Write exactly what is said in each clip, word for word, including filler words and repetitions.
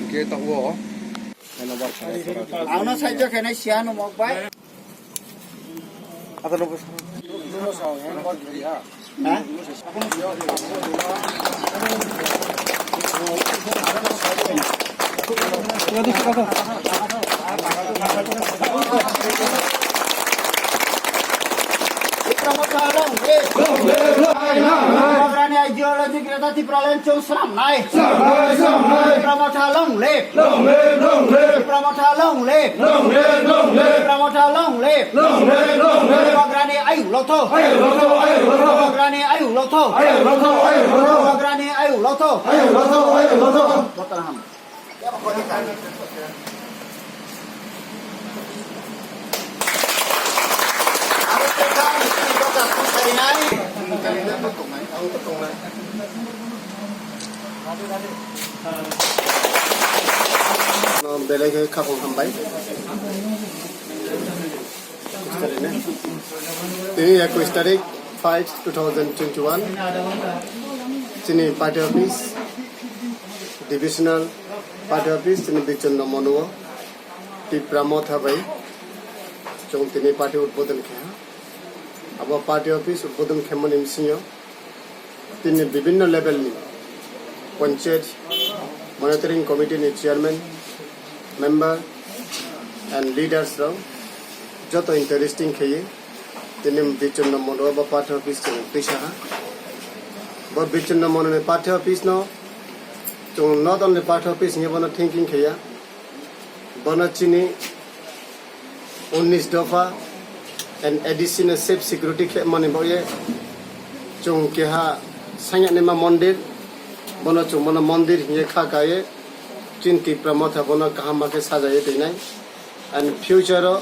Khe tongo. Ano saijo khenai siya no mok bai. Ata no bus. Ha? Tipra Motha long live. Long live, long live. Bubagrani ideology Greater Tipraland chwng swnamnai. Swnamnai, swnamnai. Tipra Motha long live. Long live, long live. Tipra Motha long live. Long live, long live. Tipra Motha long live. Long live, long live. Bubagrani ayuk lotho. Ayuk lotho, ayuk lotho. Bubagrani ayuk lotho. Ayuk lotho, ayuk lotho. Bubagrani ayuk lotho. Ayuk lotho, ayuk lotho. Botanham. Belai khe khapang hambai. Tini ekush tarik five two thousand twenty-one, chini party office, divisional party office, chini Bichonno Monuo, Tipra Motha bai chwng tini party udbodon khe ha. Abo party office udbodon khemani bisingo tini bibinno level ni panchayat monitoring committee ni chairman, member and leaders rok joto interesting kheye tini Bichonno Monuo bo party office chwng twisaha. Bo Bichonno Monuo ni party office no chwng not only party office hinwi bono thinking khaya, bono chini unnish dopha and A D C no safe security khe mani bagwi chwng keha sangya nima mondir, bono chwng bono mondir hinwi kha kaiwi chini Tipra Motha bono kaham ma khe sajaiwi twi nai. And future o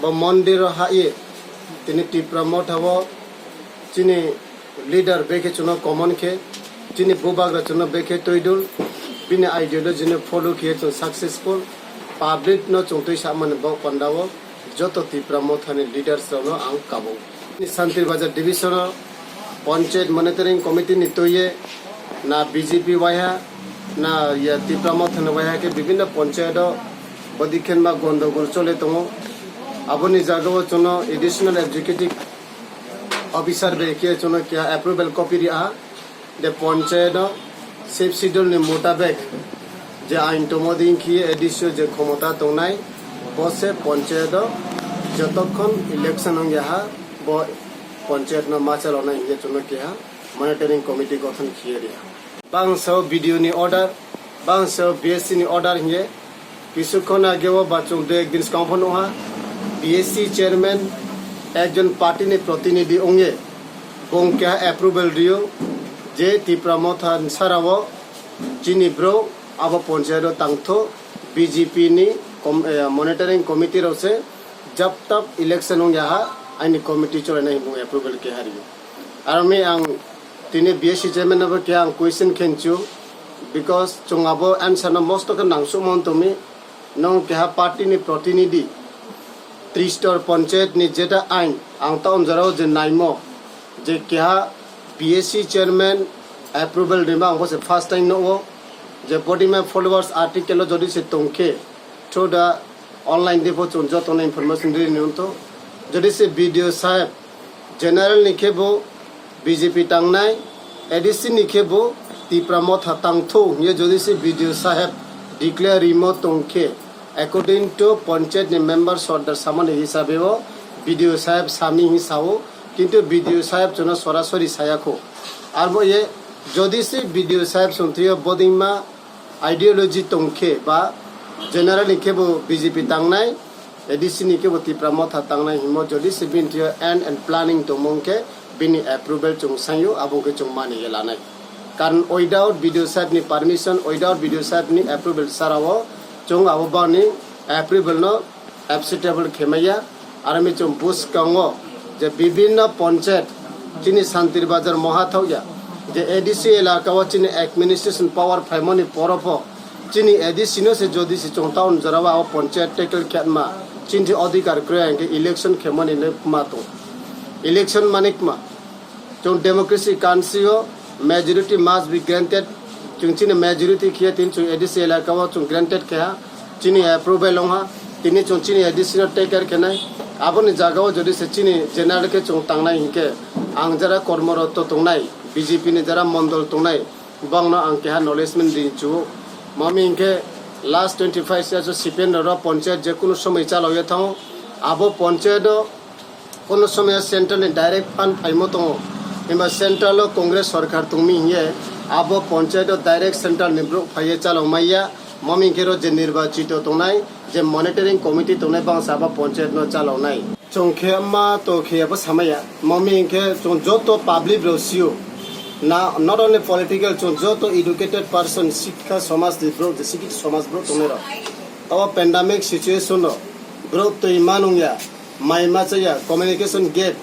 bo mondir o ha ye tini Tipra Motha o chini leader bekhe chwngno common khe, chini bubagra chwngno bekhe twidul, bini ideology no follow khe chwng successful, public no chwng twi samani bo panda o joto Tipra Motha ni leaders rok no ang kabo. Santri Bazar division o panchayat monitoring committee ni twi ye na B J P waiha na ya Tipra Motha ni waiha khe bibinno panchayat o bodi khenma gondogol chole tongo. Aboni jaga o chwngno additional executive officer bai khe chwngno keha approval copy ri aha. De panchayat o sixth schedule ni mutabek je ain tongmo ding khe A D C o je khomota tongnai, bo se panchayat o jotokhon election wngya ha, bo panchayat no ma chalonai hinkhe chwngno keha monitoring committee gothon khiye ri ha. Bangso B D O ni order, bangso B S C ni order hinkhe, Kisukkhon age o ba chwng dui ek din swkang phano ha, B S C chairman ekjon party ni protinidhi wngwi bong keha approval rio je Tipra Motha ni sara o chini bro abo panchayat o tangtho B J P ni com-, eh, monitoring committee rok se jab tab election wngya ha aini committee cholainai hinwi approval keha rio. Aro mi ang tini B S C chairman no bo khe ang question khenchu, because chwng abo answer no mosto khe nangsukma wng tongmi, nwng keha party ni protinidhi, Tristor panchayat ni jeta ain ang ta onjorao je naimo, je keha B S C chairman approval rima ang bo se first time no o, je body my followers article o jodi se tongkhe, through the online de bo chwng jotono information ri ni unto. Jodi se B D O saheb general ni khe bo B J P tangnai, A D C ni khe bo Tipra Motha tangtho hiye jodi se B D O saheb declare rimo tongkhe, according to panchayat ni member sordar samani hisabe o B D O saheb sami hi sao, kintu B D O saheb chwngno sorasori sayakho. Arbo ye jodi se B D O saheb songthiyo bodingma ideology tongkhe ba general ni khe bo B J P tangnai, A D C ni khe bo Tipra Motha tangnai himo, jodi se bini thwiyo end and planning tongmung khe bini approval chwng sangyo, abo khe chwng mani ye lanai. Karon without B D O saheb ni permission, without B D O saheb ni approval sara o chwng abo bani approval no acceptable khe maya. Aro mi chwng bwskango je bibinno panchayat chini Santir Bazar mohathok ya je A D C elaka o chini administration power phaimani poro pho chini A D C no se jodi se chwng town jora o panchayat tackle khe ma chini adhikar kwrwi hwnkhe election khe mani le ma tong election manik ma. Chwng democracy country o majority must be granted Chwng chini majority khiya tini chwng A D C elaka o chwng granted khe ha, chini approval wng ha, tini chwng chini A D C no take care khe nai. Aboni jaga o jodi se chini general khe chwng tangnai hinkhe ang jara kormoroto tongnai, B J P ni jara mondol tongnai, bangno ang keha acknowledgement ri chuo. Mami hinkhe last twenty five years o C P M rok ponchayat je kunu somoi chalao ya thango. Abo ponchayat o kono somoi central ni direct fund phaimo tongo, himba central o Congress sorkar tongmi hiye abo ponchayat o direct central ni borok phaiye chalao maiya. Mami hinkhe ro je nirbachito tongnai, je monitoring committee tongnai bangsa abo ponchayat no chalaonai. Chwng khe ma to khe abo samaya. Mami hinkhe chwng joto public rok sio. Na, not only political, chwng joto educated person, sikha somaj ni borok, je sikha somaj borok tongnai rok. Tabo pandemic situation o borok twi manung ya, mai ma chaya, communication gap,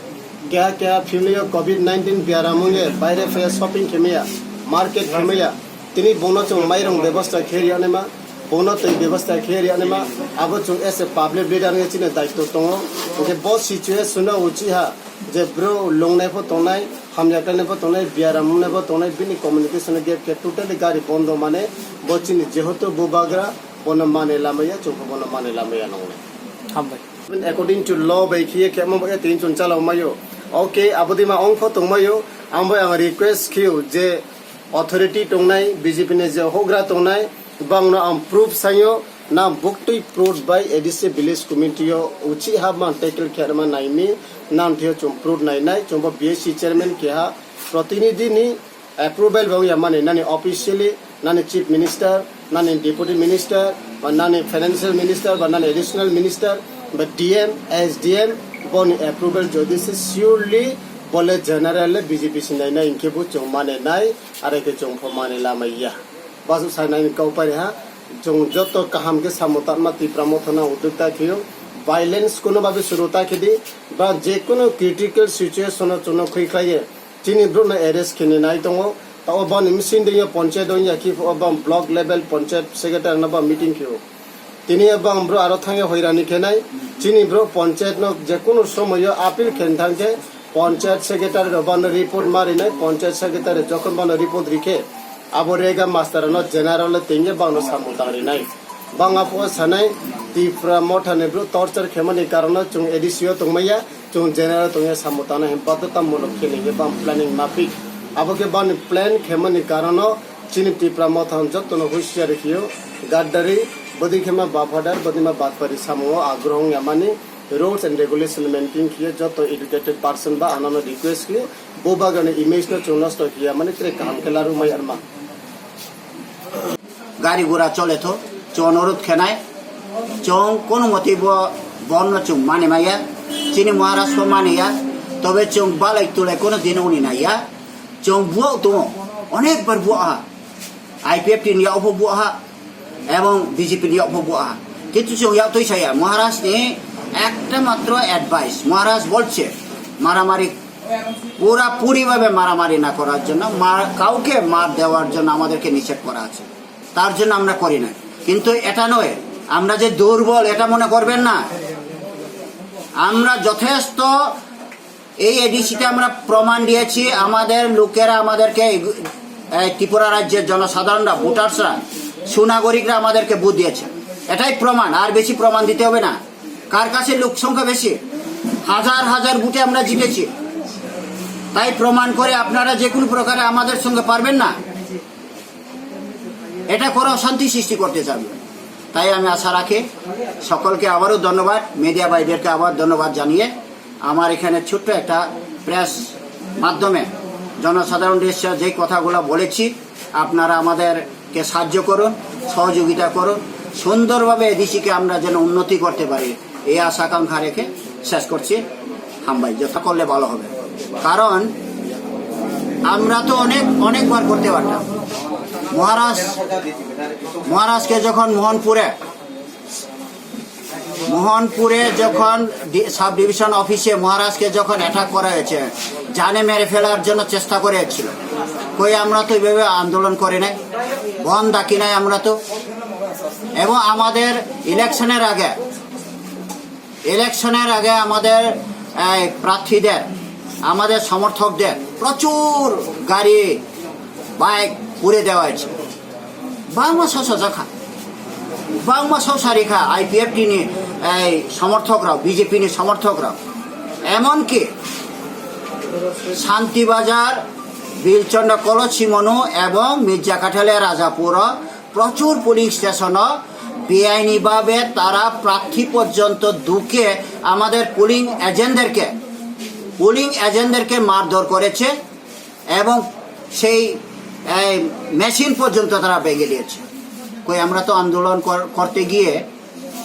keha keha family o covid nineteen biaram wngya, baire phaiya shopping khe maya, market khe maya. Tini bono chwng mairung bebosta khe riya naima, bono twi bebosta khe riya naima, abo chwng as a public leader wngwi chini daitw tongo. Hinkhe bo situation o uchi ha je bro lungnai pho tongnai, hamya khlainai pho tongnai, biaram wngnai pho tongnai, bini communication gap khe totally gari bondo mane bo chini jehoto bubagra bono mane lamaya, chwng pho bono mane lamaya nongnai. Hambai. According to law bai khiye khe mo bai tin chun chalao mayo. Okay, abodi ma ong pho tong mayo. Ang bai ang request khiyo je authority tongnai, B J P ni je hogra tongnai, bangno ang proof sanyo, na buktui proof bai A D C village committee o uchi hab man tackle khe ma naimi, nan thio chum proof nai nai, chumbo B S C chairman keha protinidhi ni approval bo ya mani nani officially, nani chief minister, nani deputy minister, ba nani financial minister, ba nani additional minister, ba D M, S D M, boni approval jodi se surely bole general le B J P sinai nai hinkhe bo chwng mane nai, are khe chwng pho mane lamai ya. Basu sai nai kau pai ha, chwng joto kaham khe samo tatma Tipra Motha na uduk ta khiyo, violence kono babe suru ta khidi, ba je kono critical situation o chwngno khui khlaiye, chini borokno arrest khe ni nai tongo. Ta o bani missing de ya panchayat o ya ki o bang block level panchayat secretary no ba meeting khe o. Tini o bang bro aro thangya hoirani khe nai. Chini bro panchayat no je kono somoyo appeal khe thang khe panchayat secretary ro bano report ma rinai, panchayat secretary jokhon bano report rikhe abo rega master no general le tengye bangno samung tang rinai. Bang apo sanai Tipra Motha ni bro torture khemani karono chwng A D C o tongmaya. Chwng general tongya samo tana hem bato tam mono khe ningye bam planning mapik. Abo khe bani plan khemani karono chini Tipra Motha jotono husiar khiyo. Gaddari, bodi khema bafadar, bodi ma batpari samo o agrohong yamani rules and regulation maintain khiyo. Joto educated person ba anano request khiyo. Bo bagani image no chwng nosto khiya mani tre kaham khe laru mai arma. Gari gura chole tho, chwng onurudh khenai, chwng kono motwi bo, bonno chwng mani maya, chini Maharaj pho mani ya, tobe chwng balai tulai kono dino uni nai ya, chwng buo tongo, onek bar buo ha, I P F T ni yao pho buo ha, ebong B J P ni yao pho buo ha, kintu chwng yao twi saya, Maharaj ni ekta matro advice, Maharaj bolche, maramari, পুরাপুরিভাবে মারামারি না করার জন্য, মার, কাউকে মার দেওয়ার জন্য আমাদেরকে নিষেধ করা আছে, তার জন্য আমরা করি না। কিন্তু এটা নয়, আমরা যে দুর্বল এটা মনে করবেন না। আমরা যথেষ্ট, এই এডিসিতে আমরা প্রমাণ দিয়েছি, আমাদের লোকেরা আমাদেরকে এই, এই ত্রিপুরা রাজ্যের জনসাধারণরা, ভোটার্সরা, সুনাগরিকরা আমাদেরকে ভোট দিয়েছে, এটাই প্রমাণ, আর বেশি প্রমাণ দিতে হবে না। কার কাছে লোক সংখ্যা বেশি? হাজার হাজার ভোটে আমরা জিতেছি। তাই প্রমাণ করে আপনারা যে কোনো প্রকারে আমাদের সঙ্গে পারবেন না, এটা করে অশান্তি সৃষ্টি করতে চান। তাই আমি আশা রাখি সকলকে আবারও ধন্যবাদ, মিডিয়া ভাইদেরকে আবার ধন্যবাদ জানিয়ে আমার এখানে ছোট্ট একটা প্রেস মাধ্যমে জনসাধারণের উদ্দেশ্যে যে কথাগুলো বলেছি, আপনারা আমাদেরকে সাহায্য করুন, সহযোগিতা করুন, সুন্দরভাবে এডিসিকে আমরা যেন উন্নতি করতে পারি, এই আশা আকাঙ্ক্ষা রেখে শেষ করছি। হামবাই, যেটা করলে ভালো হবে, কারণ আমরা তো অনেক, অনেকবার করতে পারতাম। মহারাজ, মহারাজকে যখন মোহনপুরে মোহনপুরে যখন ডি-, সাব ডিভিশন অফিসে মহারাজকে যখন অ্যাটাক করা হয়েছে, জানে মেরে ফেলার জন্য চেষ্টা করেছিল। কই, আমরা তো এইভাবে আন্দোলন করি নাই, বন্ধ ডাকি নাই আমরা তো। এবং আমাদের ইলেকশনের আগে, ইলেকশনের আগে আমাদের এই প্রার্থীদের, আমাদের সমর্থকদের প্রচুর গাড়ি, বাইক পুড়ে দেওয়া হয়েছে। Bangma sosa jakha, bangma sosa rikha I P F T ni ei somorthok rok, B J P ni somorthok rok, emonki Santi Bazar, Bilchondra Kolot Simonu ebong Mirja Kathalia Rajapuro প্রচুর পোলিং স্টেশনো বেআইনিভাবে তারা প্রার্থী পর্যন্ত ঢুকে আমাদের পোলিং এজেন্টদেরকে পোলিং এজেন্টদেরকে মারধর করেছে এবং সেই মেশিন পর্যন্ত তারা ভেঙে দিয়েছে। কই আমরা তো আন্দোলন কর- করতে গিয়ে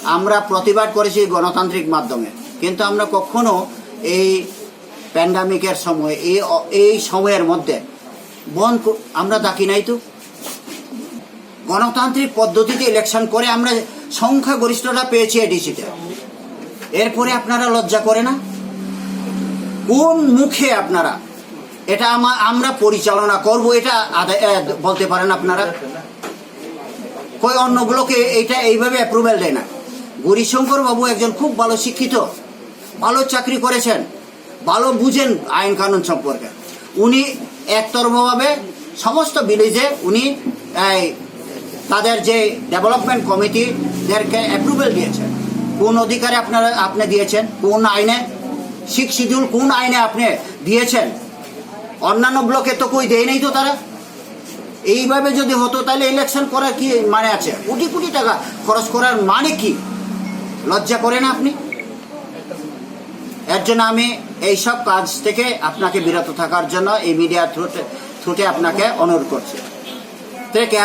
আমরা প্রতিবাদ করেছি গণতান্ত্রিক মাধ্যমে, কিন্তু আমরা কখনো এই প্যান্ডামিকের সময় এই অ- এই সময়ের মধ্যে বন্ধ ক- আমরা ডাকি নাই তো। গণতান্ত্রিক পদ্ধতিতে ইলেকশন করে আমরা সংখ্যাগরিষ্ঠতা পেয়েছি এডিসিতে। এরপরে আপনারা লজ্জা করে না? কোন মুখে আপনারা এটা আমা- আমরা পরিচালনা করব, এটা আদা- এ, বলতে পারেন আপনারা? কই অন্য ব্লকে এটা এইভাবে অ্যাপ্রুভাল দেয় না? গৌরীশঙ্কর বাবু একজন খুব ভালো শিক্ষিত, ভালো চাকরি করেছেন, ভালো বুঝেন আইন কানুন সম্পর্কে। উনি একতরফাভাবে সমস্ত ভিলেজে উনি এই তাদের যে ডেভেলপমেন্ট কমিটিদেরকে অ্যাপ্রুভাল দিয়েছেন। কোন অধিকারে আপনারা আপনি দিয়েছেন? কোন আইনে? সিক্স শিডিউল কোন আইনে আপনি দিয়েছেন? অন্যান্য ব্লকে তো কই দেয় নাই তো তারা। এইভাবে যদি হতো তাহলে ইলেকশন করার কি মানে আছে? কোটি কোটি টাকা খরচ করার মানে কি? লজ্জা করে না আপনি? এর জন্য আমি এইসব কাজ থেকে আপনাকে বিরত থাকার জন্য এই মিডিয়া থ্রুতে থ্রুতে আপনাকে অনুরোধ করছি। তে কে